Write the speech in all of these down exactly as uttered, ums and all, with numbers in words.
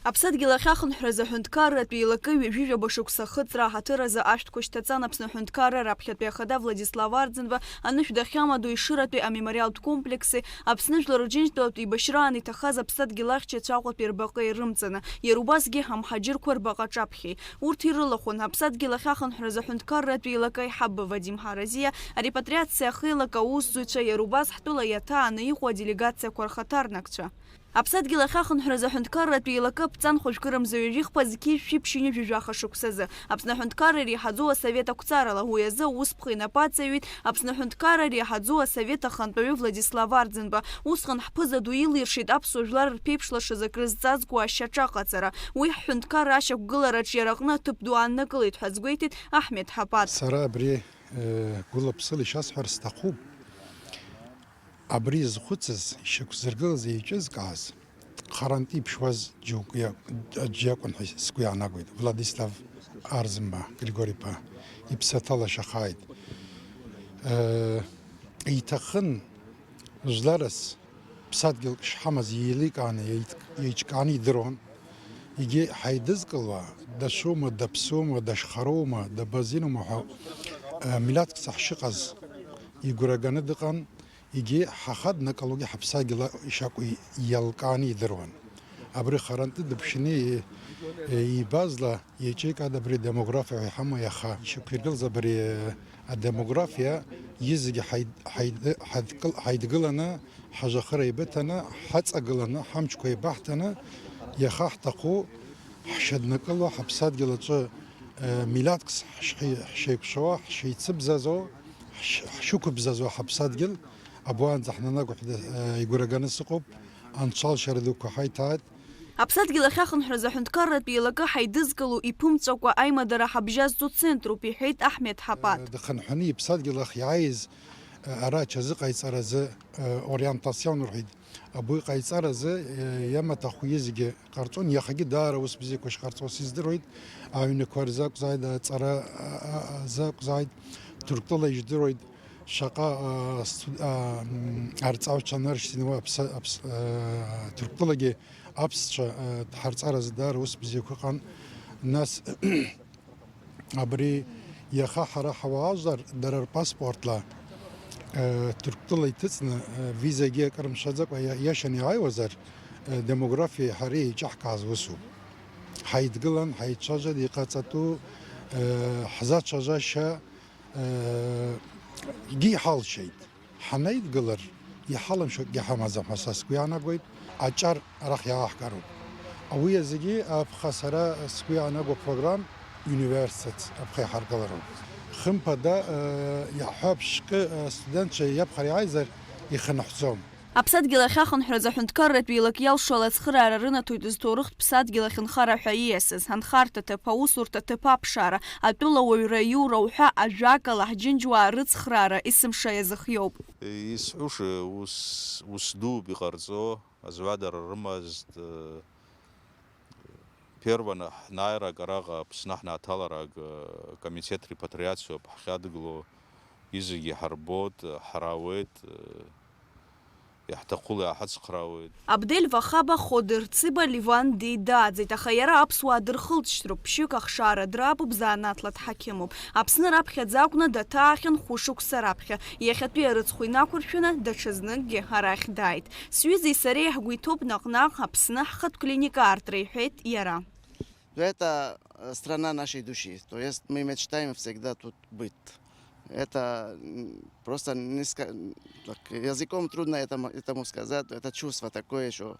Аԥсадгьыл ахь ахынҳәразы аҳәынҭқарратә еилакы ҩажәижәаба шықәса ахыҵра аҳаҭыр азы ашәҭқәа шьҭаҵан Аԥсны аҳәынҭқарра раԥхьатәи ахада Владислав Арӡынба анышә дахьамадоу Ешыратәи амемориалтә комплекси Аԥсны Жәлар Рџьынџьтәылатә еибашьраан иҭахаз Аԥсадгьыл ахьчаҩцәа Аҟәатәи рбаҟеи рымҵаны, иара убасгьы амҳаџьырқәа рбаҟа аҿаԥхьеи. Урҭ ирылахәын, Аԥсадгьыл ахь ахынҳәразы аҳәынҭқарратә еилакы аиҳабы Вадим Ҳаразиа, арепатриациа ахеилак аусзуҩцәа, иара убас ҳтәыла иаҭааны иҟоу аделегациақәа рхаҭарнакцәа. Аԥсадгьыл ахь ахынҳәразы аҳәынҭқарратә еилакы аԥҵан хәажәкырамза ҩажәихԥа зқьи жәшәи ԥшьынҩажәи жәаха шықәсазы Аԥсны аҳәынҭқарра иреиҳаӡоу асовет ақәҵарала уи азы аусԥҟа инапы аҵаҩит Аԥсны аҳәынҭқарра иреиҳаӡоу асовет ахантәаҩы Владислав Арӡынба. Усҟан ҳԥыза ду илиршеит аԥсуа жәлар рԥеиԥш лашаз акрызҵазкуа ашьаҿа аҟаҵара. Уи ҳҳәынҭқарра ашьақәгылараҿ иара аҟны аҭыԥ ду ааннакылеит ҳәа азгәеиҭеит Аҳмед Ҳапат. Сара абри, э, гәыла-ԥсыла ишасҳәар сҭахуп. Абри изхәыцыз, ишьақәзыргылаз, еиҿызкааз, харантәи иԥшуаз џьоук иа-, аӡә иакәын ҳәа сгәы иаанагоит, Владислав Арзынба Григори-иԥа иԥсы аҭалашьахааит. Э, иҭахын жәларас ԥсадгьылк шҳамаз еиликааны, еит-, еиҿкааны идыруан. Егьи ҳаидызкылауа, дашоума, даԥсоума, дашхароума, дабазиноума ҳәа, э, милаҭк саҳшыҟаз игәра ганы дыҟан. Егьи ҳахаднакылогьы ҳаԥсадгьыл ишакәу иалкааны идыруан. Абри харантәы дыԥшьны и-, иибазла, иаҿикаат абри адемографиа ҳәа иҳамоу иаха. Ишьақәиргылаз абри, э, адемографиа изегьы ҳаид-, ҳаид-, ҳадкыл-, ҳаидгыланы, ҳажахыра еибыҭаны, ҳаҵагыланы, ҳамчқәа еибаҳҭаны, иаха ҳҭаху ҳшьаднакыло, ҳаԥсадгьыл аҿы, э, милаҭк ҳшеи-, ҳшеиқәшәо, ҳшеицыбзазо, ҳш-, ҳшықәыбзазо ҳаԥсадгьыл, абуаанӡа ҳнанагәа ҳәа, э, игәра ганы сыҟоуп, анцәа алшара дуқәа ҳаиҭааит. Аԥсадгьыл ахь ахынҳәразы аҳәынҭқарратә еилакы ҳаидызкыло иԥымҵәакәа аимадара ҳабжьазҵо центруп, иҳәеит Аҳмед Ҳапат. Э, дыхынҳәны иԥсадгьыл ахь иааиз, э, ара аҽазыҟаиҵаразы, э, ориентацион рҳәеит. Абри иҟаиҵаразы, э, иамаҭәахәгьы зегьы ҟарҵон, иахагьы даара ус бзиақәа шҟарҵо сыздыруеит. Аҩнқәа рзы акәзааит, аҵара, а, а, азы акәзааит, Ҭырқәтәыла ижәдыруеит, шаҟа, а, студ-, а, м, арҵаҩцәа аныршьҭын, уи аԥса-, аԥс-, а, Ҭырқәтәылагьы аԥсцәа, а, ҳарҵаразы даара ус бзиақәа ыҟан. Нас, абри иаха ҳара ҳауаажәлар дара рпаспортла, э, Ҭырқәтәыла иҭыҵны, э, визагьы акыр мшәаӡакәа иа-, иашан иааиуазар, э, демографиеи ҳареи еиҿаҳкааз усуп. Ҳаидгылан, ҳаицәажәан, иҟаҵатәу, э, ҳзацәажәашьа, э, гьы иҳалшеит. Ҳанаидгылар, иҳалымшо акгьы ҳамаӡам ҳәа са сгәы иаанагоит, аҿар арахь иааҳгароуп. Ауи азгьы аԥха сара сгәы иаанаго програм университет аԥха иҳаргылароуп. Хымԥада, э, иаҳҳәап, шәкы, э, студентцәа иаԥхьара иааизар ихынҳәӡом. Аԥсадгьыл ахь ахынҳәразы аҳәынҭқарратә еилак иалшо алацхыраара рынаҭоит зҭоурыхтә ԥсадгьыл ахь нхара ҳәа ииасыз, анхарҭа ҭыԥ, аусурҭа ҭыԥ аԥшаара, атәылауаҩра аиура уҳәа ажәакала ҳџьынџьуаа рыцхраара есымша иазыхиоуп. Исҳәоша, ус, ус дууп иҟарҵо, азҩадара рымазт, э, перваны ҳнааирак араҟа Аԥсны ҳнаҭаларак, э, комитет репатриациоуп ҳхьадгыло, изегьы ҳарбоит, ҳраауеит, э, иаҳҭахула иааҳацхраауеит. Абдель Вахаба, Ходыр Циба, Ливан Ди дааӡеит, аха иара аԥсуаа дырхылҵшьҭроуп, ԥшьҩык ахшара драапуп, заанаҭла дҳақьымуп. Аԥсны раԥхьаӡа акәны даҭаахьан хәышықәса раԥхьа. Иахьатәи арыцхә инақәыршәаны, даҽазныкгьы арахь дааит. Сҩызеи сареи ҳгәы иҭоуп наҟ-наҟ Аԥсны ҳхатә клиника аартра, иҳәеит иара. Это, э, страна нашей души. То есть мы мечтаем всегда тут быть. Это, м, просто не ска-, так, языком трудно этому, этому сказать. Это чувство такое, что,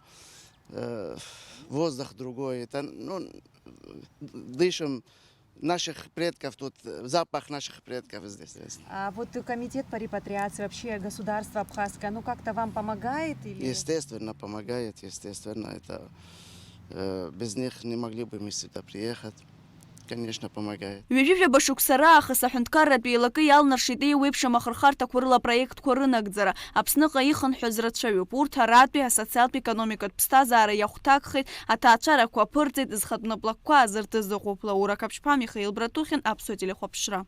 э, воздух другой. Это, ну, дышим наших предков тут, э, запах наших предков здесь есть. А вот комитет по репатриации, вообще государство абхазское, оно как-то вам помогает или? Естественно, помогает, естественно. Это, э, без них не могли бы мы сюда приехать. Конечно, помогает. Ҩажәижәаба шықәса раахыс аҳәынҭқарратә еилакы иалнаршеит еиуеиԥшым ахырхарҭақәа рыла апроектқәа рынагӡара. Аԥсныҟа ихынҳәыз рацәаҩуп. Урҭ аратәи асоциалтә-економикатә ԥсҭазаара иахәҭакхеит, аҭаацәарақәа аԥырҵеит, зхатә наплакқәа азыртыз ыҟоуп. Лаура Қаԥшьԥа, Михаил Братухин, Аԥсуа телехәаԥшра.